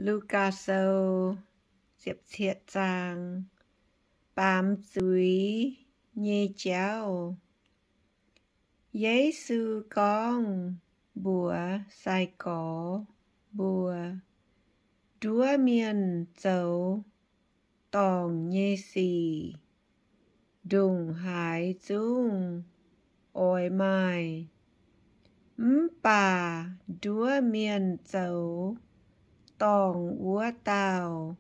Lugaa Sou, ziepc cietv zaang, baamz zuiz nyei jauv. Yesu gorngv mbuox sai-gorx mbuo, nduov mienh zoux dorngc nyei sic ndongc haaix zungv oix maaih, mv baac nduov mienh zoux dorngc wuov dauh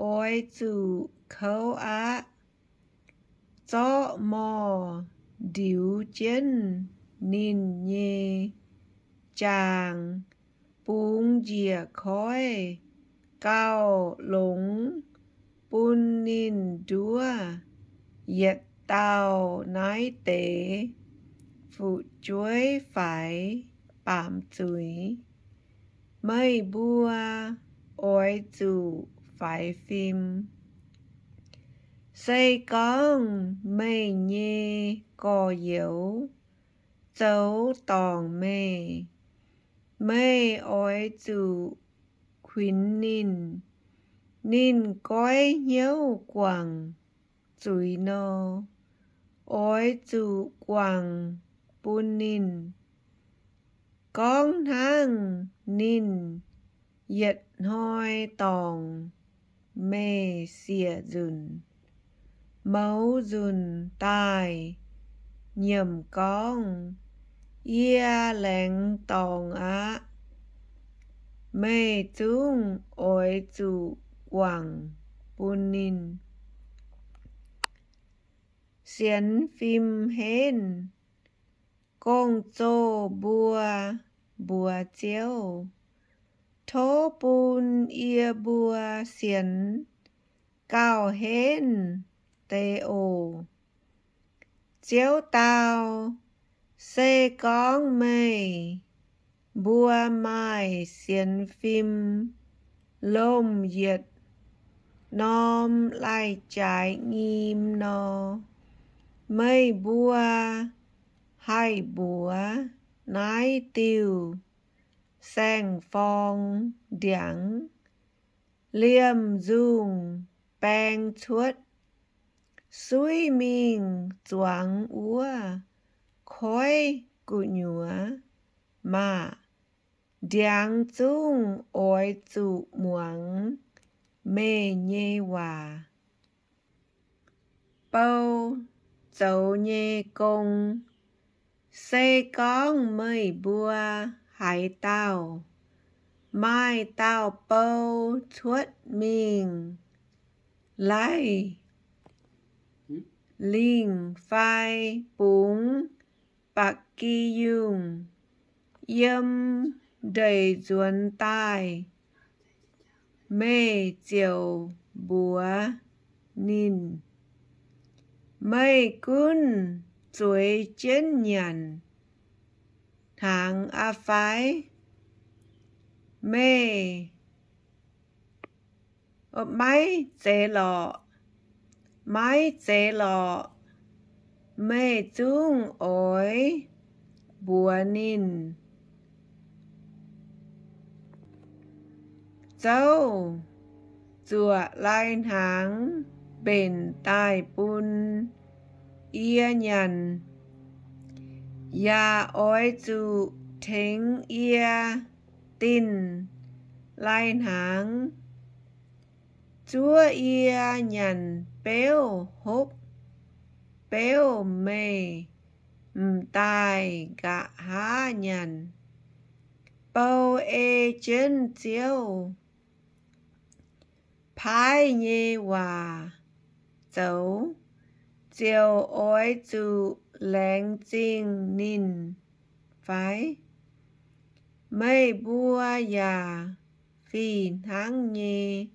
oix zuqc kouv aqv. Zorqv mor ndiux jienv ninh nyei jaang, bungx njiec koiv gauh longx bun ninh nduov. Yietc dauh naaiv deix fu'jueiv faix baamz zuiz, meih mbuo oix zuqc faix fim. Se gorngv meih nyei gorx-youz zoux dorngc meih, meih oix zuqc kuinx ninh. Ninh goiv hnyouv guangc zuiz nor, oix zuqc guangc bun ninh, gorngv hnangv ninh yietc hnoi dorngc meih siec nzunc. Mouz nzunc daaih nyiemc gorngv, yie laengz dorngx aqv. Meih zungv oix zuqc guangc bun ninh. Sienx fim henv. Gong-zoh mbuo mbuox Ziouv, tov bun yie mbuo sienx gauh henv deix oc. Ziouv dau, se gorngv meih mbuo maaih sienx fim lomh yietc norm lai-jaaix nyim nor, meih mbuo haih mbuox naaiv diuh saeng-forng ndiangx, liemh nzungh baeng cuotv, suiv mingh zuangx wuov koiv gu'nyuoz maah! Ndiangx zungv oix zuqc muangx meih nyei waac. Bou zoux nyei gong. Se gorngv meih mbuo haaix dauh maaih dauh bou cuotv mingh laih lingh fai bungx ba'gi yungh yiem ndeic nzuonx daaih, meih ziouc mbuox ninh, meih gunv zueiz jienv nyanc hnaangx aqv fai? Meih maiv zeiz lorqc, maiv zeiz lorqc, meih zungv oix mbuox ninh, zouv zuoqc lai-hnaangx mbenc daaih bun yie nyanc, yaac oix zuqc tengx yie dinh lai-hnaangx, zuov yie nyanc beuv hopv, beuv meih m'daaih nqa'haav nyanc. Bou ei jienv Ziouv paaiv nyei waac zoux, ziouc oix zuqc laengz zingh ninh fai? Meih mbuo yaac fih hnangv nyei.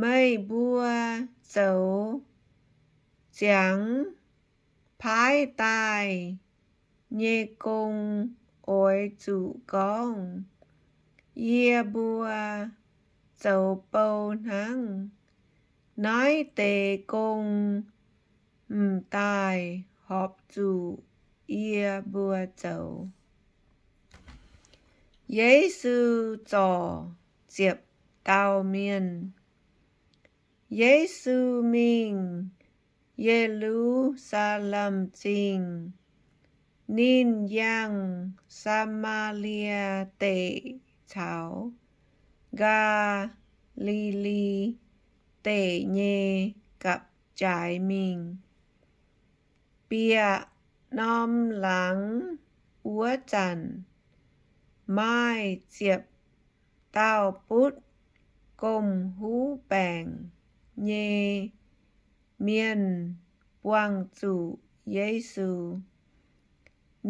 Meih mbuo zoux ziangx paaiv daaih nyei gong oix zuqc gorngv, yie mbuo zoux bou hnangv. Naaiv deix gong m'daaih horpc zuqc yie mbuo zoux. Yesu zorc ziepc dauh mienh. Yesu mingh Ye^lu^saa^lem Zingh. Ninh yangh Saa^maa^lie Deic caux Gaa^li^li Deic nyei gapv-jaaix mingh. Bieqc norm laangz wuov zanc, maaih ziepc dauh butv gomh huv baengc nyei mienh buangh zuqc Yesu.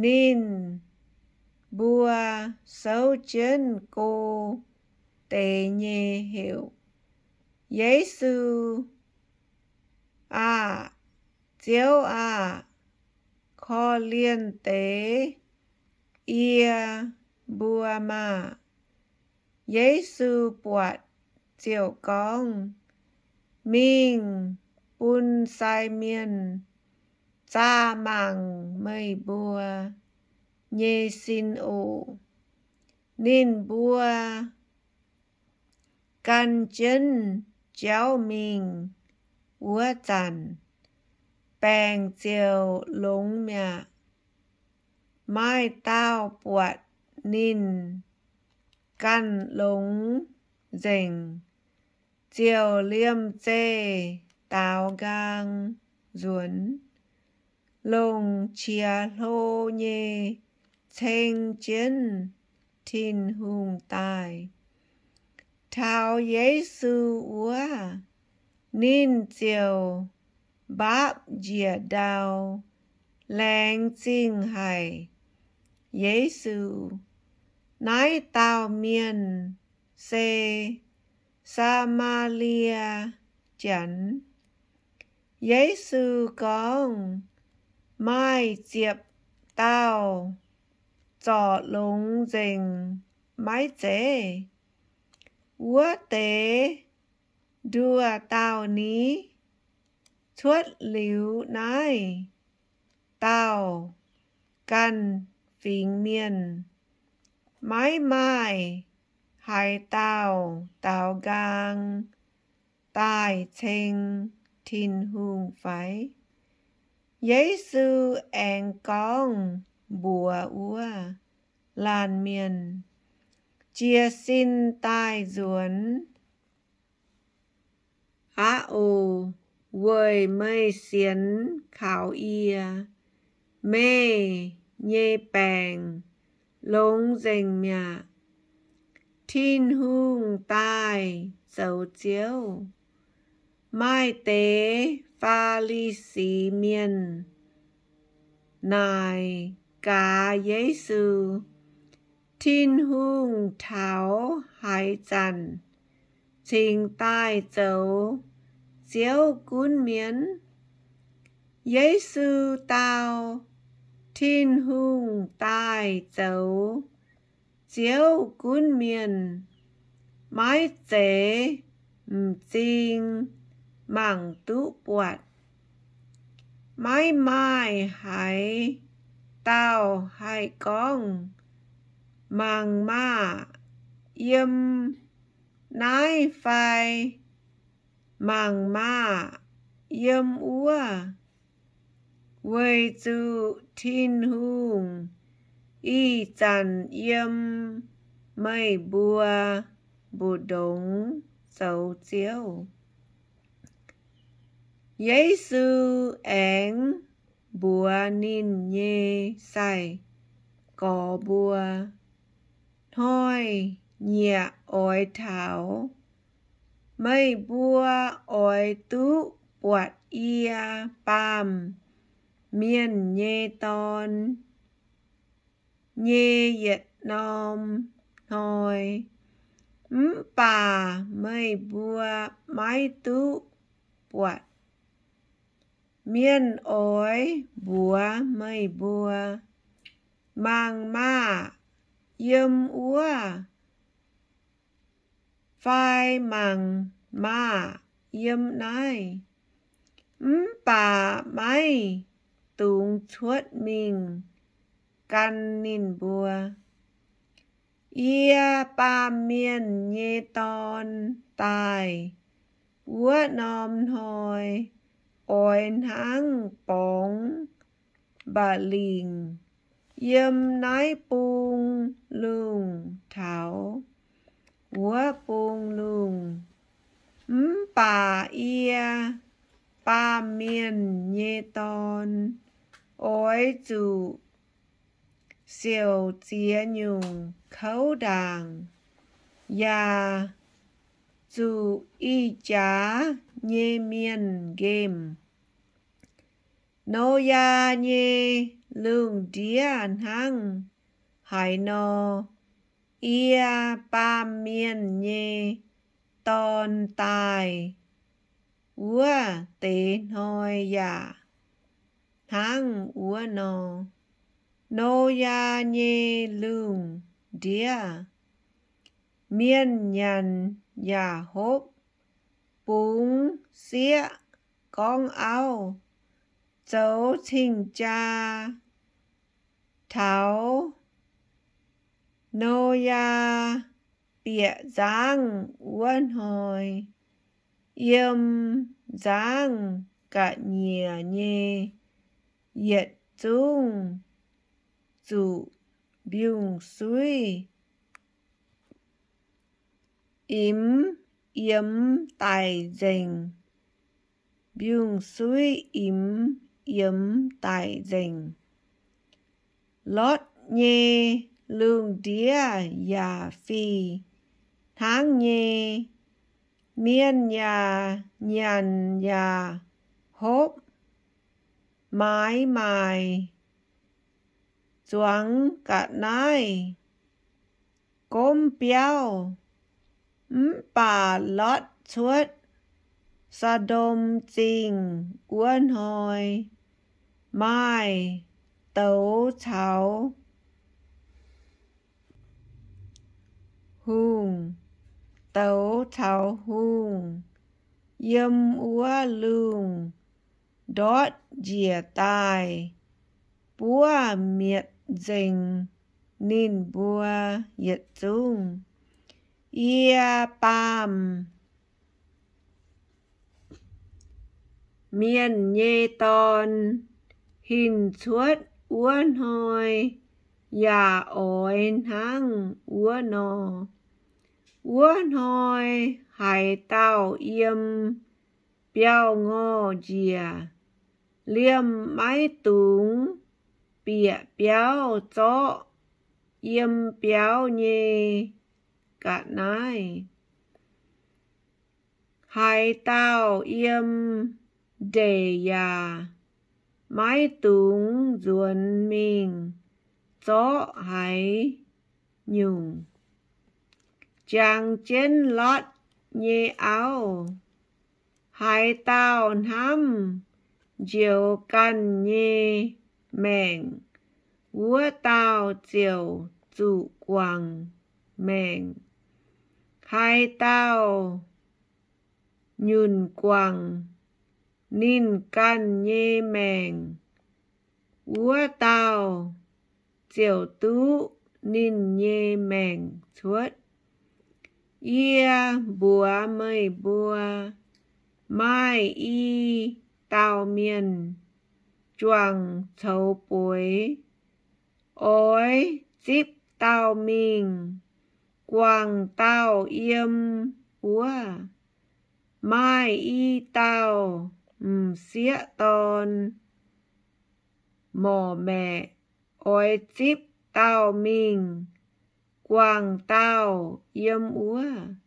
Ninh mbuo souv jienv go deix nyei heuc, Yesu aah! Ziouv aah! Korv-lienh deix yie mbuo maah! Yesu buatc ziouc gorngv, Mingh bun sai mienh zaah mangc meih mbuo nyei sin oc. Ninh mbuo gan jienv jauv mingh wuov zanc, baengc ziouc longx mi'aqv. Maaih dauh buatc ninh ganh longx nzengc, ziouc liemh zeih daaux nqaang nzuonx, longc qiex hlo nyei ceng jienv Tin-Hungh daaih. Taux Yesu wuov, ninh ziouc mbaapv njiec ndau, laengz zingh haic Yesu. Naaiv dauh mienh se Saa^maa^lie Janx. Yesu gorngv, Maaih ziepc dauh zorc longx nzengc maiv zeiz? Wuov deix nduoh dauh ni? Cuotv liuz naaiv dauh ganh fingx mienh, maiv maaih haaix dauh daaux nqaang daaih ceng Tin-Hungh fai? Yesu aengx gorngv mbuox wuov laanh mienh, Jiez sin daaih nzuonx aqv oc. Weic meih sienx kaux yie, meih nyei baengc longx nzengc mi'aqv. Tin-Hungh daaih zoux Ziouv. Maaih deix Faa^li^si Mienh naaic gaax Yesu, Tin-Hungh taux haaix zanc cingx daaih zoux Ziouv gunv mienh? Yesu dau, Tin-Hungh daaih zoux Ziouv gunv mienh, maiv zeiz m'zing mangc duqv buatc. Maiv maaih haaix dauh haih gorngv, Mangc maah! Yiem naaiv fai Mangc maah! Yiem wuov! Weic zuqc Tin-Hungh ih zanc yiem meih mbuo mbu'ndongx zoux Ziouv. Yesu aengx mbuox ninh nyei sai-gorx mbuo, Hnoi-nyieqc oix taux, meih mbuo oix duqv buatc yie, Baamh Mienh nyei Dorn, nyei yietc norm hnoi. Mv baac meih mbuo maiv duqv buatc. Mienh oix mbuox meih mbuo, Mangc maah! Yiem wuov! Fai, Mangc maah! Yiem naaiv! Mv baac maiv dungx cuotv mingh gan ninh mbuo. Yie, Baamh Mienh nyei Dorn, daaih wuov norm hnoi oix hnangv borngz mba'lingc yiem naaiv bung lungh taux wuov bung lungh. Mv baac yie, Baamh Mienh nyei Dorn, oix zuqc siouc ziex nyungc kouv ndaangc, yaac zuqc ih jaax nyei mienh nqemh. Noyaa nyei lungh ndiev hnangv haaix nor, yie, Baamh Mienh nyei Dorn, daaih wuov deix hnoi yaac hnangv wuov nor. Noyaa nyei lungh ndiev, mienh nyanc yaac hopv, bungx sieqv, gorngv auv, zoux cing-jaa. Taux Noyaa bieqc nzangv wuov hnoi, yiem nzangv ga'nyiec nyei yietc zungv zuqc mbiungc-suiv imx yiemx daic nzengc. Mbiungc-suiv imx yiemx daic nzengc. Lotv nyei lungh ndiev yaac fih hnangv nyei. Mienh yaac nyanc yaac hopv, maaiz maaic, zuangx ga'naaiv, gomv biauv. Mv baac Lotv cuotv Saa^ndom Zingh wuov hnoi, maaih douz caux hungh, douz caux hungh yiem wuov lungh ndortv njiec daaih, buov mietc nzengc ninh mbuo yietc zungv. Yie, Baamh Mienh nyei Dorn, hinc cuotv wuov hnoi yaac oix hnangv wuov nor. Wuov hnoi haaix dauh yiem biauv-ngorh njiec, liemh maiv dungx bieqc biauv zorqv yiem biauv nyei ga'naaiv. Haaix dauh yiem ndeic yaac maiv dungx nzuonx mingh zorqv haaix nyungc. Jangx jienv Lotv nyei auv, haaix dauh hnamv njoux ganh nyei maengc, wuov dauh ziouc zuqc guangc maengc. Haaix dauh nyunc guangc ninh ganh nyei maengc, wuov dauh ziouc duqv ninh nyei maengc cuotv. Yie mbuox meih mbuo, maaih i dauh mienh juangc coux bueix, oix zipv dauh mingh guangc dauh yiem wuov. Maaih i dauh m'sieqv dorn morc maeqc, oix zipv dauh mingh guangc dauh yiem wuov.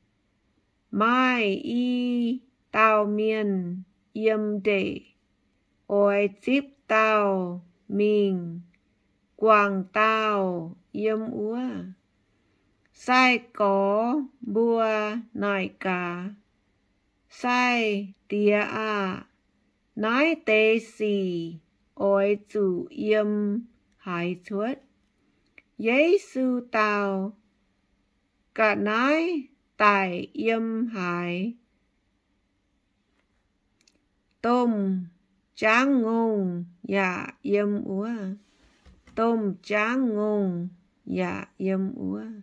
Maaih i dauh mienh yiem ndeic, oix zipv dauh mingh guangc dauh yiem wuov. Sai-gorx mbuo naaic gaax, Sai-Diex aah! Naaiv deix sic oix zuqc yiem haaix cuotv? Yesu dau, Ga'naaiv daic yiem haaix, domh jaangv ngongh yaac yiem wuov. Domh jaangv ngongh yaac yiem wuov.